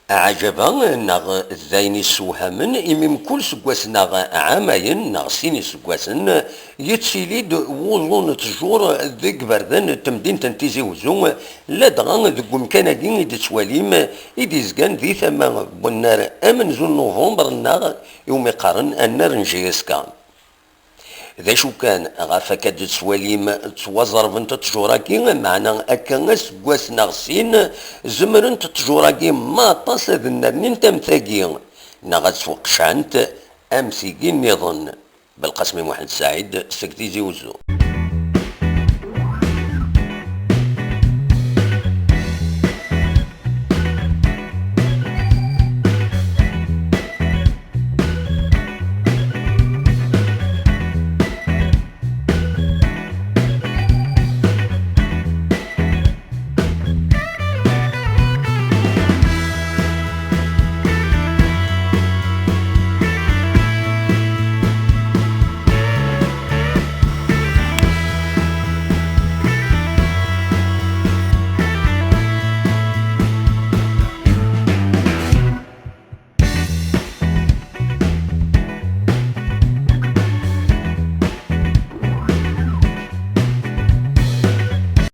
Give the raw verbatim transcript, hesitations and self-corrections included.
Ɛajaba neɣ d ayen yessewhamen, imi mkul seg wass neɣ ɛamayen neɣ sin iseggasen, yettili-d wuḍu n ttjur deg iberdan n temdint n Tizi Wezzu, ladɣa deg umkan-agi i d-tettwalim, i d-izgan di tama n wennar amenzu n Nuvember neɣ iwumi qqaren annar n J S K. D acu kan, ɣef akka d-tettwalim ttwaẓervent ttjur-agi, meɛna akka aseggas neɣ sin, zemrent ttjur-agi ma aṭas ad nnernint am tagi, neɣ ad sweqcɛent am tigi nniḍen. Belqasmi Muḥend Saɛid seg Tizi Wezzu.